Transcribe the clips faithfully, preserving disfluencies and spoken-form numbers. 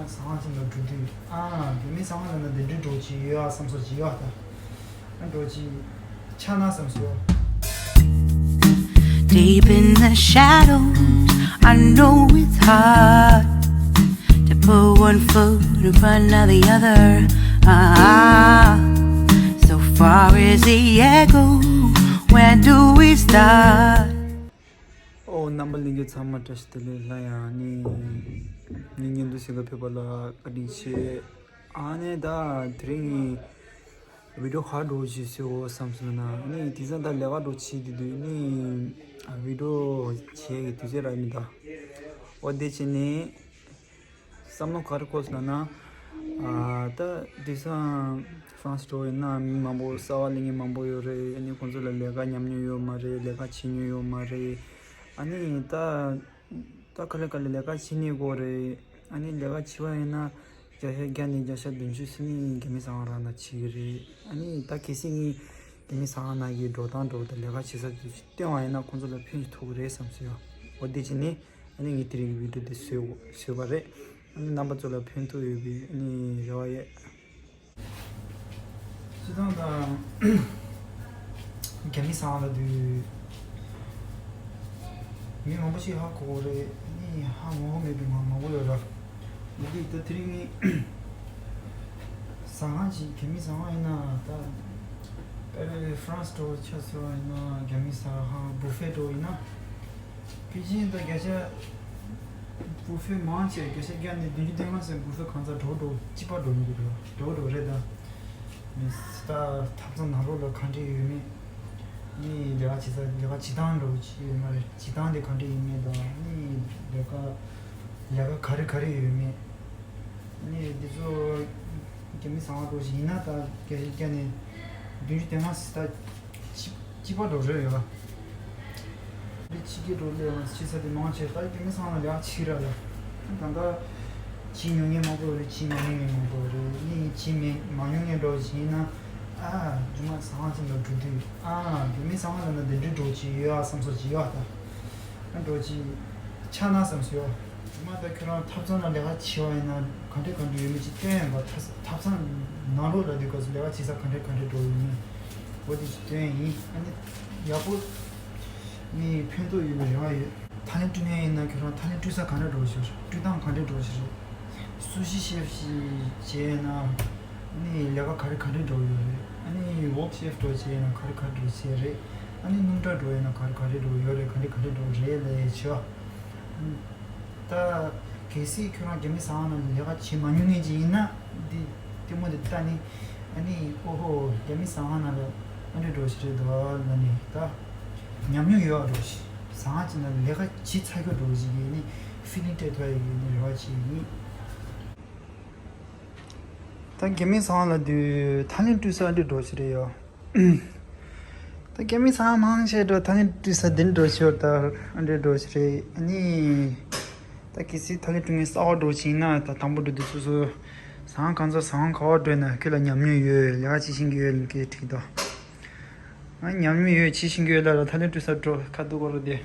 ཟ་ཁང་ཅིག་ལ་འགྲོ་དུས། ཨ། རྒྱ་མི་ཟ་ཁང་ལ་ན་འདི་འདྲའི་འགྲོ་ཅིག་ཡོད་ཨ་བསམ་སོ་ཅིག་ཡོད་ད། ཨ་འགྲོ་ཅིག་ཆགས་ན་བསམ་སོ། Deep in the shadows, I know it's hard to put one foot in front of the other. Ah, so far is the echo. Where do we start? ཨོ། རྣམ་པ་ལྷན་རྒྱས་ཚང་མ་བཀྲ་ཤིས་བདེ་ལེགས། སླར་ཡང་ནི་ངའི་བརྙན་ཐུང་གཟིགས་ག་ཕེབས་པ་ལ་བཀའ་དྲིན་ཆེ། ཨ་ནི་ད་དེ་རིང་ངས་བི་ཌིའོ་ག་འདྲ་བོ་ཞིག་བཟོ་དགོས་བསམ་སོང་ན། ཨ་ནི་དེང་སང་ད་ལས་ཀ་འདྲ་བོ་བྱེད་དུས་ནི་བི་ཌིའོ་བྱེད་ཀྱི་དུས་ཚོད་རག་མི་འདུག་ཨོ་དེ་བྱས་ནས་བསམ་བློ་ག་རེ་འཁོར་སོང་ན། ཨ། ད་དེང་སང་ཧྥ་རན་སི་འདྲ་བོ་ཡིན་ན་མི་མང་པོ་གསར་པ་སླེབས་མཁན་མང་པོ་ཡོད་རེད། ཨ་ནི་ཁོང་ཚོ་ལ་ལས་ཀ་ཉམས་མྱོང་ཡོད་མ་རེད། ལས་ཀ་བྱེད་མྱོང་ཡོད་མ་རེད། ཨ་ནི་ད་ད་ག་ལེ་ག་ལེ་ལས་ཀ་བྱེད་ནི་དགོས་རེད། ཨ་ནི་ལས་ཀ་བྱེད་པ་ཡིན་ན་བརྒྱ་ཆ་བརྒྱ་ནས་བརྒྱ་ཆ་བདུན་ཅུ་ཟེར་ནི་རྒྱ་མི་ཟ་ཁང་རང་ན་བྱེད་ཀྱི་རེད། ཨ་ནི་ད་གལ་སྲིད་ངས་རྒྱ་མི་ཟ་ཁང་ནང་གི་འགྲོ་སྟངས་འདྲ་བོ་དང་ལས་ཀ་བྱེད་ས་དེ་ཚོ་སྟོན་པ་ཡིན་ན་ཁོང་ཚོ་ལ་ཕན་ཐོགས་ཀྱི་རེད་བསམ་སོང་ཡ། འོ་དེ་བྱས་ནས་ཨ་ནི་ངས་དེ་རིང་གི་བི་ཌིའོ་དེ་བཟོས་བཟོས་པ་རེད། ཨ་ནི་རྣམ་པ་ཚོ་ལ་ཕན་ཐོགས་ཡོད་པའི་ཨ་ནི་རེ་བ་ཡོད། སྤྱིར་བཏང་ད་རྒྱ་མི་ཟ་ཁང་ལ་དུས་མི་མང་པོ་ཞིག་ཧ་གོ་གི་རེད། ཨ་ནི་ཧ་གོ་མེད་པའི་མང་མང་པོ་ཡོད་ར། འདི་ད་དེ་རིང་ངས་ཟ་ཁང་ཅིག་རྒྱ་མི་ཟ་ཁང་ཡིན་ན་ད་དཔེར་ན་ཧྥ་རན་སི་འདྲ་བོ་ཆ་བཞག་པ་ཡིན་ན་རྒྱ་མི་ཟ་ཁང་བུ་ཧྥེ་འདྲ་བོ་ཡིན་ན། པེ་ཅིན་དང་བརྒྱ་ཆ་བུ་ཧྥེ་མང་ཆེ་བརྒྱ་ཆ་བརྒྱ་ནས་བདུན་ཅུ་དོན་ལྔ་ཟེར་བུ་ཧྥེ་གང་ཚ་འགྲོ་འགྲོ་གཅིག་པ་འགྲོ་ཡོང་གི་རེད། འགྲོ་འགྲོ་རེད་ད། མི་ད་ཐབ་ཚང་ནང་ལོགས་ལ་ག་འདྲ་ཡོད་མེད། ནི་ལས་ཀ་བྱེད་ས་ལས་ཀ་བྱེད་སྟངས་འགྲོ་བྱེད་ཡོད་མ་རེད། བྱེད་སྟངས་དེ་ག་འདྲ་ཡིན་མེད་དང་ནི་ལས་ཀ་ལས་ཀ་ག་རེ་ག་རེ་ཡོད་མེད། ནི་འདི་ཚོ་རྒྱ་མི་ཟ་ཁང་འགྲོ་ཞིག་ཡིན་ན་ད་བརྒྱ་ཆ་བརྒྱ་ནས་བདུན་ཅུ་དོན་ལྔ་ཟེར་ད། གཅིག་གཅིག་པ་འགྲོ་རེད་ཡོད། འདི་ཕྱི་རྒྱལ་འགྲོ་སླེབས་ཡོང་ཕྱི་ས་དེ་མང་ཆེ་ད་རྒྱ་མི་ཚང་ལ་ལས་ཀ་བྱེད་ར་ལ། ད་ལྟ་བྱེད་མྱོང་མཁན་མང་པོ་རེད། བྱེད་མ་མྱོང་མཁན་མང་པོ་རེད། ནི་བྱེད་མེད་མ་མྱོང་མཁན་འགྲོ་བཞིན་ན། ཨ་རྒྱུ་མ་ཟ་ཁང་ཅིག་ལ་འགྲོ་དུས། ཨ་རྒྱ་མི་ཚང་ལ་ན་འདི་འདྲའི་འགྲོ་ཅིག་ཡོད་ཨ་བསམ་སོ་ཅིག་ཡོད་ད། ཨ་འགྲོ་ཅིག་ཆགས་ན་བསམ་སོ་ཡོད། རྒྱུ་མ་ད་ཁྱོད་རང་ཐབ་ཚང་ལ་ལས་ཀ་བྱེད་པ་ཡིན་ན་ག་འདྲ་ག་འདྲ་ཡོད་མེད་ཅིག་སྟོན་ཡིན་པ། ཐབ་ཐབ་ཚང་ནང་ལོགས་ལ་འདི་སྐབས་སུ་ལས་ཀ་བྱེད་ས་ག་འདྲ་ག་འདྲ་འགྲོ་ཡོད་མེད། འོ་དེ་ཅིག་སྟོན་ཡིན། ཨ་ནི་ཡག་པོ་ནི་ཕན་ཐོགས་ཡོད་པའི་རེ་བ་ཡོད། ཐ་ལན་སྤྲོད་མཁན་ཡིན་ན་ཁྱོད་རང་ཐ་ལན་སྤྲོད་ས་ག་འདྲ་འགྲོ་ཞིག་རེད། སྤྲོད་སྟངས་ག་འདྲ་འགྲོ་ཞིག་རེད། སུ་ཤི་ཤེབ་ཤི་བྱས་ན་ནི་ལས་ཀ་ག་རེ་ག་འདྲ་འགྲོ་ཡོད་རེད། ཨ་ནི་ཝོག་ཤེབ་འགྲོ་བྱས་ན་ག་རེ་ག་འདྲ་བྱས་རེད། ཨ་ནི་སྣུམ་གྲལ་འགྲོ་ཡོད་ན་ག་རེ་ག་འདྲ་འགྲོ་ཡོད་རེད། ག་འདྲ་ག་འདྲ་འགྲོ་རེད་ལས་བྱས། ད་གལ་སྲིད་ཁྱོད་རང་རྒྱ་མི་ཟ་ཁང་ནང་ལ་ལས་ཀ་བྱེད་མ་མྱོང་མཁན་ཅིག་ཡིན་ན། འདི་ལྟད་མོ་འདི་ལྟ་ནི། ཨ་ནི་ཨོ་ཧོ་རྒྱ་མི་ཟ་ཁང་ནང་ལ་ཨ་འདྲ་འགྲོ་ཞིག་རེད་འདུག་ལ་ནི་ད་ཉམས་མྱོང་ཡོད་འགྲོ་ཞིག་ཟ་ཁང་ཅིག་ནང་ལས་ཀ་བྱེད་ཚར་གྱི་འགྲོ་ཞིག་ཡིན་ནི་ཕི་ལིང་སྤྲད་ཐུབ་ཡ་ཡིན་ནི་རེ་བ་ཅིག་ཡིན། ད་རྒྱ་མི་ཟ་ཁང་ལ་དུས་ཐ་ལན་སྤྲོད་ས་ཨ་འདྲ་འགྲོ་ཞིག་རེད་ཡོད། ད་རྒྱ་མི་ཚང་མང་ཆེ་འགྲོ་ཐ་སྙད་བྲིས་ས་འདི་འགྲོ་ཆོག་ད་ཨ་འདྲ་འགྲོ་ཆོག་རེད། ཨ་ནི་ད་གལ་སྲིད་ཐ་སྙད་བྲིས་མཁན་གསར་པ་འགྲོ་ཆེ་ན་ད་དང་པོ་འགྲོ་དུས་སོ་སོ་ཟང་གང་ཚོ་ཟང་ག་བ་འགྲོ་ན་ཁྱོད་ལ་ཉམས་མྱོང་ཡོད་ལས་ཀ་བྱེད་ཤེས་ཀྱི་ཡོད་ལ་ཁྱེད་ཁྲིད་དོ། ཨ་ཉམས་མྱོང་ཡོད་བྱེད་ཤེས་ཀྱི་ཡོད་ལ་ལ་ཐ་སྙད་བྲིས་ས་འགྲོ་ཁ་ཐུག་གོ་རོ་དེ་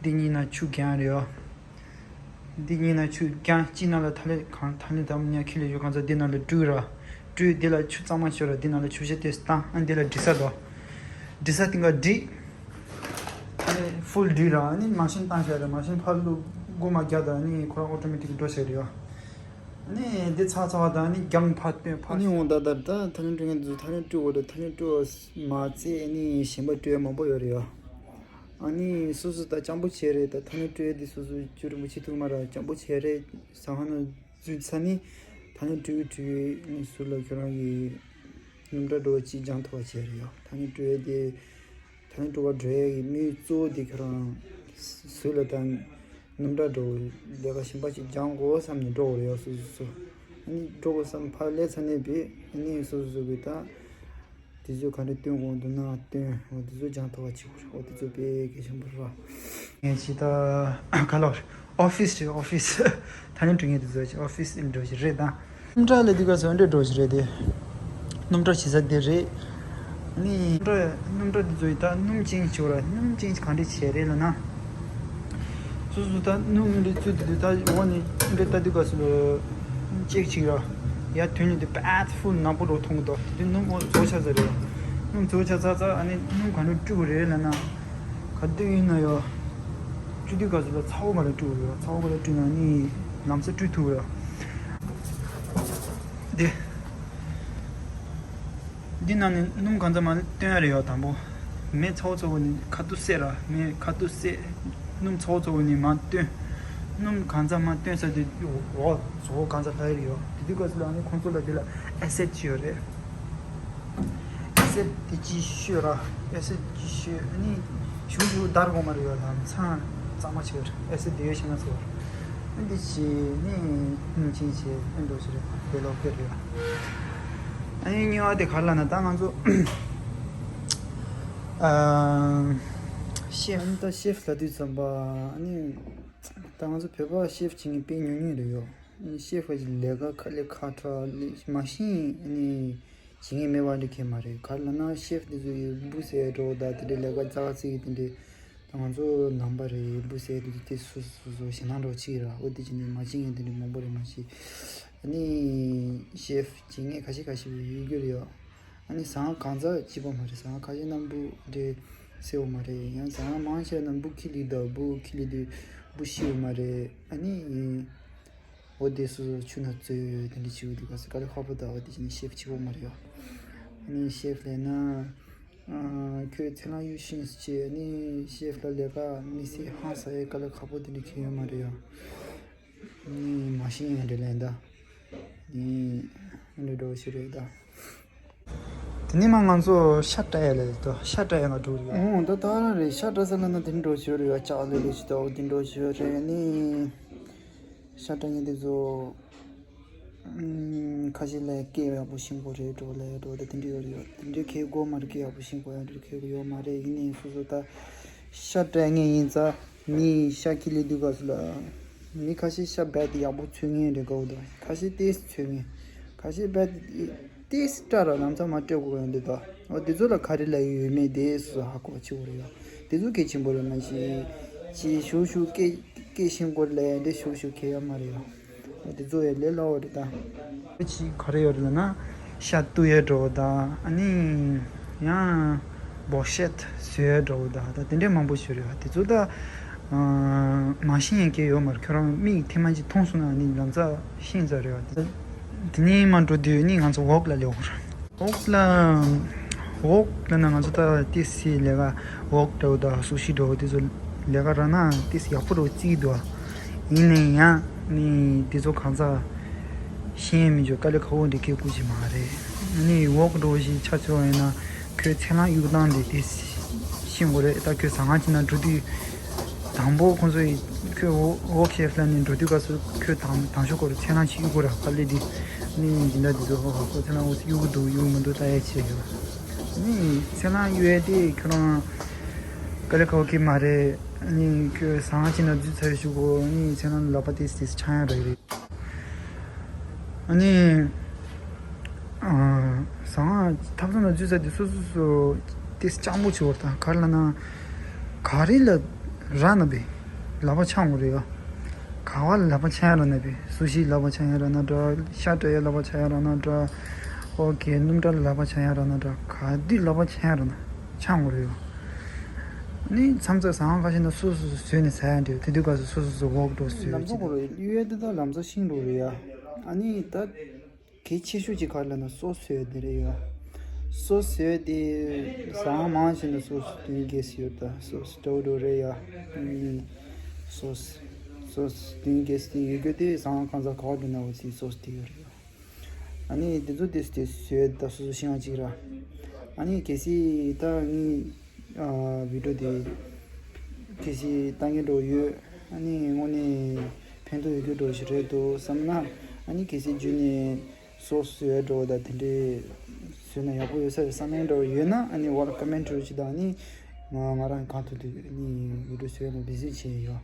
འདི་གཉིས་ན་ཆུ་རྒྱང་རེད་ཨ། འདི་གཉིས་ན་ཆུ་རྐྱང་གཅིག་ནང་ལ་ཐ་ལེ་གང་ཐ་ལེ་དམ་ཉ་ཁི་ལེ་ཡོད་གང་ཚ་འདི་ནང་ལ་བཀྲུས་ར། བཀྲུས་འདི་ལ་ཆུ་གཙང་མ་ཤོར་ར་འདི་ནང་ལ་ཆུ་བཤལ་ཏེ་བཏང་ཨ་འདི་ལ་འདྲི་ས་དོ། འདྲི་ས་ཏིང་ག་འདྲི། ཐ་ལེ་ཧྥུལ་འདྲི་ར་ཨ་ནི་མ་ཤིན་བཏང་ཤ་ར་མ་ཤིན་ཕར་ལུ་སྒོ་མ་རྒྱག་དང་ཨ་ནི་ཁོ་རང་ཨོ་ཏོ་མེ་ཏིག་འགྲོ་ཤ་རེད་ཡ། ཨ་ནི་འདི་ཚ་ཚ་བ་དང་ཨ་ནི་རྒྱང་ཕར་སྟོན་ཕར། ཨ་ནི་འོང་ད་ད་ད་ཐ་ལེ་བཀྲུས་མཁན་དུ་ཐ་ལེ་བཀྲུས་འོ་ར་ཐ་ལེ་བཀྲུས་མ་ཚད་ཨ་ནི་གཞན་པ་བཀྲུས་མང་པོ་ཡོད་རེད་ཡ། ཨ་ནི་སོ་སོ་ད་སྤྱང་པོ་བྱས་རེད། ད་ཐ་སྙད་བཀྲུས་དེ་སོ་སོ་བཅུ་རིན་པོ་ཆེ་ཐུག་མ་ར་སྤྱང་པོ་བྱས་རེད། ཟ་ཁང་ནང་འཛུལ་ཚར་ནི་ཐ་སྙད་བཀྲུས་བཀྲུས་ནི་ཟུར་ལ་ཁྱོད་རང་གི་སྣུམ་གྲྭ་འགྲོ་བ་ཅིག་སྦྱང་ཐུབ་པ་བྱས་རེད་ཡ། ཐ་སྙད་བཀྲུས་དེ་ཐ་སྙད་བཀྲུ་བ་འགྲོ་ཡ་གི་དམིགས་ཡུལ་གཙོ་བོ་དེ་ཁྱོད་རང་ཟུར་ལ་ད་སྣུམ་གྲྭ་འགྲོ་ལས་ཀ་གཞན་པ་ཅིག་སྦྱང་དགོས་བསམ་ནས་འགྲོ་བ་རེད་ཡ། སོ་སོ་སོ་ཨ་ནི་འགྲོ་དགོས་བསམ་ཕར་སླེབས་ཚར་ནས་བས་ཨ་ནི་སོ་སོ་སོ་གི་ད། དེ་ཚོ་ག་འདྲ་སྟོན་དགོས་འདུག་ན་སྟོན། འོ་དེ་ཚོ་སྦྱང་ཐུབ་པ་བྱེད་དགོས་རེད། འོ་དེ་ཚོ་དཔེ་གལ་ཆེན་པོ་རེད་བ། ངས་ཇི་ལྟར་ག་ལོར་ཨོ་ཕིས་རེད། ཨོ་ཕིས་ཐ་སྙད་འབྲི་མཁན་དེ་ཚོ་ཨོ་ཕིས་ཨིན་འགྲོ་ཞིག་རེད་ད། སྣུམ་གྲྭ་ལ་འདི་ག་ཚོ་འདྲ་འགྲོ་ཞིག་རེད་དེ། སྣུམ་གྲྭ་བྱེད་ས་དེ་རེད། ནི་སྣུམ་གྲྭ་སྣུམ་གྲྭ་འདི་ཚོ་ཡི་ད་སྣུམ་ཅན་ཞིག་ར་སྣུམ་ཅན་ག་འདྲ་བྱས་རེད་ལ་ན། སོ་སོ་ད་སྣུམ་འདི་བཙོས་དེ་དུས་ད་འོ་ནི་འདྲ་ལྟ་དུས་ག་ཚོ་ལ། ཅེག་ཅིག་ར། ཡར་ཐོན་ནས་དེ་པད་ཧྥུལ་ནག་པོ་རུ་མཐོང་གི་འདུག་དེ་དུས་སྣུམ་འོ་རྫོགས་ཆགས་ཚར་རེད། སྣུམ་རྫོགས་ཆགས་ཚར་ཚར། ཨ་ནི་སྣུམ་ག་འདྲ་བཀྲུ་དགོས་རེད་ལབ་ན། ག་དུས་ཡིན་ན་ཡོ། བཀྲུ་དུས་སྐབས་སུ་ལ་ཚ་བོ་ག་ལ་བཀྲུ་དགོས་རེད། ཚ་བོ་ག་ལ་བཀྲུས་ན་ནི་ལམ་སང་བཀྲུ་ཐུབ་རེད། དེ། འདི་ནང་ནས་སྣུམ་གང་ཚ་མ་བཏོན་རེད་ཡོ། དང་པོ། མེ་ཚ་བོ་ཚ་བོ་ནས་ཁ་ཐུག་བསད་ར། མེ་ཁ་ཐུག་བསད། སྣུམ་ཚ་བོ་ཚ་བོ་ནས་མ་བཏོན། སྣུམ་གང་ཚ་མ་བཏོན་ས་དེ་འོ་ཚོ་གང་ཚ་ལྷག་ཡོད་ཡོ། དེ་དུས་སྐབས་སུ་ལ་ནི་ཁོང་ཚོ་ལ་དེ་ལ་ཨེ་སེད་ཅིག་ཡོད་རེད། ཨེ་སེད་དེ་ཅིག་བཤོས་ར། ཨེ་སེད་ཅིག་བཤོས། ཨ་ནི་ཞུ་ཞུ་བརྡར་དགོས་མ་རེད་ཡོ། ལམ་སང་གཙང་མ་བྱེད་ར། ཨེ་སེད་དེ་ཡོད་ཤེས་ན་ཚོ། ཨ་འདི་བྱས་ནས་སྣུམ་ཆེན་བྱས། ཨ་འདྲ་བྱས་རེད། དེ་ལོག་སྟེ་རེད། ཨ་ནི་གཉིས་པ་དེ་ག་རེ་ལབ་ན། ད་ང་ཚོ་ཨ་ཤེ་ཕི། ཨ་ནི་ད་ཤེ་ཕི་ལབ་དུས་ཙམ་པ། ཨ་ནི་ད་ང་ཚོ་བོད་པ་ཤེ་ཕི་བྱེད་མཁན་དཔེ་ཉུང་ཉུང་རེད་ཡོ། ཨ་ནི་ཤེ་ཕི་གི་ལས་ཀ་དཀའ་ལས་ཁག་དྲགས་ལས་མ་ཤེས། ཨ་ནི་བྱེད་མཁན་མེད་པ་འདྲ་གང་ཡང་མ་རེད། ག་རེ་ལབ་ན་ཤེ་ཕི་དེ་ཚོ་ཡི་འབུ་བཙལ་འགྲོ་ད་དེ་འདྲའི་ལས་ཀ་ཙག་ཙིག་དེ་འདྲའི། ད་ང་ཚོ་ནང་པ་རེད། འབུ་བཙལ་དུས་དེ་སོ་སོ་སོ་སོ་ཞེད་སྣང་འདྲ་བོ་ཅིག་ར། འོ་དེ་བྱས་ནས་མ་བྱེད་མཁན་དེ་འདྲ་མང་པོ་རེད་མ་གཞི། ཨ་ནི་ཤེ་ཕི་བྱེད་མཁན་ཁ་ཤས་ཁ་ཤས་ཡོད་རྒྱུ་རེད་ཡོ། ཨ་ནི་ཟ་ཁང་གང་ཚ་གཅིག་པ་མ་རེད། ཟ་ཁང་ཁ་ཤས་ན་འབུ་འདྲ་བཙལ་བ་མ་རེད། ཡང་ཟ་ཁང་མང་ཆེ་ན་འབུ་ཁྱི་ལི་ད་འབུ་ཁྱི་ལི་དུས་འབུ་ཤི་བ་མ་རེད། ཨ་ནི་འོ་དེ་སོ་སོ་ཆུ་ནང་བཙོས་དེ་འདྲ་བྱེད་དུས་སྐབས་སུ་དཀའ་ལས་ཁག་པོ་འདུག་འོ་དེ་བྱས་ནས་ཤེ་ཕི་བྱེད་དགོས་མ་རེད་ཡོ། ཨ་ནི་ཤེ་ཕི་ལབ་ན། ཨ་ཁྱོད་ཚེ་རིང་གཡུ་ཤིང་ཟེར་བྱས། ཨ་ནི་ཤེ་ཕི་ལ་ལས་ཀ་མི་སེར་ཧང་སང་ཡས་དཀའ་ལས་ཁག་པོ་དེ་འདྲ་ཁྱེར་ཡོད་མ་རེད་ཡ། ཨ་ནི་མ་ཤེས་ཡང་འདྲ་ལན་ད། ཨ་ནི་འདྲ་འགྲོ་ཞིག་རེད་ད། དེ་ནས་མ་ང་ཚོ་ཤ་བཀྲ་ཡས་ལ་ད་ཤ་བཀྲ་ཡས་ང་འགྲོ་རེད་ཡ། ཨོ་ད་ད་ར་རེད། ཤ་བཀྲ་ས་ལ་ན་དེ་འདྲ་འགྲོ་ཞིག་རེད་ཡ། ལྕགས་ལེ་ལེ་ཞིག་ད་འོ་དེ་འདྲ་འགྲོ་ཞིག་རེད། ཨ་ནི་ཤ་བཀྲ་མཁན་དེ་ཚོ། ཨུམ། ཁ་ཤས་ལ་སྐད་ཡག་པོ་ཤེས་དགོས་རེད་འགྲོ་ལ་འགྲོ་ད་དེ་འདྲ་ཡོད་རེད་ཡོད། དེ་འདྲའི་ཁེ་དགོས་མ་རེད། སྐད་ཡག་པོ་ཤེས་དགོས་ཡག་འདྲ་ཁེ་ཡོད་མ་རེད། ཡིན་ནའི་སོ་སོ་ད་ཤ་བཀྲ་མཁན་ཡིན་ཙང་མི་ཤ་ཁྱི་ལི་དུས་སྐབས་སུ་ལ་མི་ཁ་ཤས་ཤ་རྦད་དེ་ཡག་པོ་འཚོལ་མཁན་རེད་དགའ་བོ་ད། ཁ་ཤས་ཏོག་ཙམ་འཚོལ་མཁན། ཁ་ཤས་རྦད་དེ་ཏོག་ཙམ་བཀྲ་ར་ལམ་སང་མ་སྤྲད་དགོས་ཡོང་འདུག་ད། འོ་དེ་ཚོ་ལ་ག་རེ་ལབ་ཡོད་མེད་དེ་སོ་སོ་ཧ་གོ་བ་བྱེད་དགོས་རེད་ཡོད། དེ་ཚོ་གལ་ཆེན་པོ་རེད་མ་གཞི། ཅི་ཞུ་ཞུ་སྐད་སྐད་ཤེས་དགོས་རེད་ལབ་ཡ་འདི་ཞུ་ཞུ་ཁེ་ཡ་མ་རེད་ཡ། འོ་དེ་ཚོ་ཡ་ལས་སླ་བོ་རེད་ད། ཅི་ག་རེ་ཡོད་རེད་ལབ་ན། ཤ་བཏུ་ཡ་འགྲོ་བ་ད། ཨ་ནི་ཡང་བོ་ཤེད་བཟོ་ཡ་འགྲོ་བ་ད། ད་དེ་འདྲས་མང་པོ་ཞིག་རེད་ཡ། དེ་ཚོ་ད་མ་ཤེས་ཡ་གལ་ཡོད་མ་རེད། ཁྱོད་རང་མིག་ཐེངས་མ་གཅིག་མཐོང་སོང་ན་ནི་ལམ་སང་ཤེས་ཚར་རེད་ཡ། དེ་ནས་མ་འགྲོ་དུས་ནི་ང་ཚོ་ཝོག་ལ་ལེགས་པོ་རེད། ཝོག་ལ། ཝོག་ལ་ན་ང་ཚོ་ད་ཏི་སི་ལས་ཀ་ཝོག་འདྲ་བོ་དང་སུ་ཤི་འདྲ་བོ་དེ་ཚོ་ལས་ཀ་རག་ན་ཏི་སི་ཡག་པོ་འདྲ་བོ་བརྩི་གི་འདུག་ཡིན་ནའི་ཡང་ནི་དེ་ཚོ་གང་ཟག་ཤེས་མི་འཇོག་དཀའ་ལས་ཁག་པོ་འདི་སྐད་ཁུག་ཅིག་མ་རེད། ནི་ཝོག་འདྲ་བོ་ཞིག་ཆ་ཚོད་ཡིན་ན་ཁོའི་ཚེ་ལང་གཡུག་སྟངས་དེ་ཏི་སི་ཤེས་དགོས་རེད། ད་ཁོས་ཟ་ཁང་ཅིག་ནང་འགྲོ་དུས། དང་པོ་ཁོང་ཚོ་ཡིས་ཁོས་ཝོ་ཝོག་ཤེ་ཕི་ལ་ནི་འགྲོ་དུས་སྐབས་སུ་ཁོས་དང་དང་ཤོག་སྐོར་ཚེ་ལང་ཞིག་གཡུག་དགོས་ར། དཀའ་ལས་འདི་ནི་འདི་འདྲ་འདི་ཚོ་ཧོ་ཧོ་ཁོ་ཚེ་ལང་འོ་གཡུག་གི་འདུག་གཡུག་མི་འདུག་ལྟ་ཡ་བྱས་ཡོད། ནི་ཚེ་ལང་གཡུག་ཡ་དེ་ཁྱོད་རང་དཀའ་ལས་ཁག་པོ་གི་མ་རེད། ནི་ཁོས་ཟ་ཁང་ཅིག་ནང་འཛུལ་ཚར་ཞུ་གོ། ནི་ཚེ་ལང་ལག་པ་དེ་དེ་འཆང་ཡ་རེད་རེད། ཨ་ནི། ཨ། ཟ་ཁང་ཐབ་ཚང་ལ་འཛུལ་ཚར་དུས་སོ་སོ་སོ་ཏོག་ཙམ་སྤྱང་པོ་བྱེད་པ་དང་། ག་རེ་ལབ་ན། ག་རེ་ལ་རག་ན་བས་ལག་པ་འཆང་དགོས་རེད་ཡ། ག་བ་ལ་ལག་པ་འཆང་ཡ་རག་ན་བས། སུ་ཤི་ལག་པ་འཆང་ཡ་རག་ན་འདྲ། ཤ་བཀྲ་ཡ་ལག་པ་འཆང་ཡ་རག་ན་འདྲ། ཨོ་ཁེ་སྣུམ་བཀྲ་ལ་ལག་པ་འཆང་ཡ་རག་ན་འདྲ། ག་དུས་ལག་པ་འཆང་ཡ་རག་ན་འཆང་དགོས་རེད་ཡ། ནི་མཚམས་མཚམས་ཟ་ཁང་ཁ་ཤས་ན་སོ་སོ་སོ་བཟོས་ནས་ཟ་ཡ་འདྲ། དེ་དུས་སྐབས་སུ་སོ་སོ་སོ་ཝོག་འགྲོ་བཟོས་ལམ་སང་ཅི་གོ་རེད། གཡུག་ཡ་དེ་དག་ལམ་སང་ཤིང་འགྲོ་རེད་ཡ། ཨ་ནི་ད་གལ་ཆེ་ཤོས་ཅིག་ག་རེ་ལབ་ན་སོ་སི་བཟོས་དེ་རེད་ཡ། སོ་སི་བཟོས་དེ་ཟ་ཁང་མང་ཆེ་ན་སོ་སི་དོན་གལ་སྲིད་ཡོད་ད། སོ་སི་འདྲ་བོ་འགྲོ་རེད་ཡ། ཨ་ནི་སོ་སི་སོ་སི་དོན་གལ་སྲིད་ཡོད་རྒྱུ་དེ་ཟ་ཁང་གང་ཟག་ག་བ་འགྲོ་ན་འོ་ཙི་སོ་སི་དེ་ཡོད་རེད་ཡ། ཨ་ནི་དེ་ཚོ་དེ་དེ་བཟོས་ད་སོ་སོ་ཤེས་ཡ་གཅིག་ར། ཨ་ནི་གལ་སྲིད་ད་ངའི་ཨ་བི་ཌིའོ་དེ་གལ་སྲིད་ལྟ་མཁན་འདྲ་བོ་ཡོད། ཨ་ནི་དངོས་གནས་ཕན་ཐོགས་ཡོད་རྒྱུ་འདྲ་བོ་ཞིག་རེད་འདུག་བསམ་ན། ཨ་ནི་གལ་སྲིད་བརྒྱུད་ནས་སོ་སི་བཟོས་འདྲ་བོ་དང་དེ་འདྲས་བཟོས་ན་ཡག་པོ་ཡོད་ས་རེད་བསམ་མཁན་འདྲ་བོ་ཡོད་ན། ཨ་ནི་ཝར་ཀོ་མེན་ཊི་རི་ཅིག་དང་། ཨ་ནི་ང་ང་རང་གང་ཐུབ་ཐུབ་ཨ་ནི་བི་ཌིའོ་བཟོས་ནས་བི་ཟི་བྱས་ཡོད།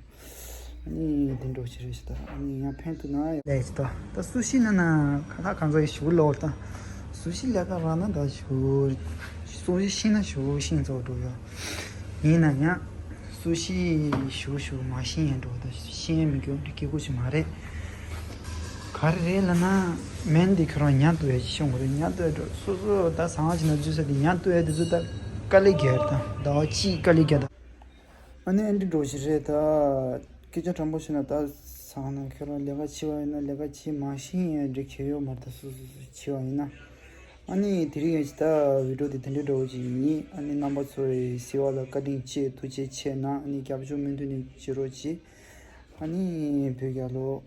ཨ་ནི་དེ་འདྲ་བྱེད་རེས་ཤིག་ད། ཨ་ནི་ཡང་ཕན་ཐོགས་ན་ཡང་ལས་ཤིག་ད། ད་སུ་ཤི་ན་ན་ཁ་ལག་གང་ཚ་ཡི་ཞུ་ལོར་ད། སུ་ཤི་ལས་ཀ་རག་ན་ད་ཞུ། སུ་ཤི་ཤི་ན་ཞུ་ཤིང་ཚོགས་འགྲོ་ཡོད། ཡིན་ན་ཡང་སུ་ཤི་ཞུ་ཞུ་མ་ཤེས་ཡང་འགྲོ་ད། ཤེས་མི་རྒྱུ་འདི་སྐྱེ་དགུ་ཞིག་མ་རེད། ག་ ག་རེ་རེད་ལབ་ན། སྨན་འདི་ཁྱོད་རང་ཉལ་ཐུབ་ཡ་ཅིག་ཤོང་གི་རེད། ཉལ་ཐུབ་ཡ་འགྲོ། སོ་སོ་ད་ཟ་ཁང་ཅིག་ནང་འཛུལ་ས་དེ་ཉལ་ཐུབ་ཡ་དེ་ཚོ་ད་དཀའ་ལས་རྒྱག་ཡ་རེད། ད་ཟླ་བ་གཅིག་དཀའ་ལས་རྒྱག་ད། ཨ་ནི་ཨེ་འདྲ་འགྲོ་ཞིག་རེད་ད། སྐད་ཆ་དྲང་པོ་བཤད་ན་ད་ཟ་ཁང་ནང་ཁྱོད་རང་ལས་ཀ་བྱེད་པ་ཡིན་ན་ལས་ཀ་བྱེད་མ་ཤེས་ཡ་འདྲ་གལ་ཡོད་མ་རེད། ད་སོ་སོ་སོ་བྱེད་པ་ཡིན་ན། ཨ་ནི་དེ་རིང་ཡང་ཅིག་ད་བི་ཌིའོ་དེ་དེ་འདྲ་འདྲ་བོ་ཅིག་ཡིན། ཨ་ནི་རྣམ་པ་ཚོ་ཡི་གཟིགས་པ་ལ་བཀའ་དྲིན་ཆེ། ཐུགས་རྗེ་ཆེ་གནང་། ཨ་ནི་རྒྱབ་སྐྱོར་མུ་མཐུད་ནས་བྱེད་རོགས་གྱིས། ཨ་ནི་བོད་རྒྱལ་ལོ།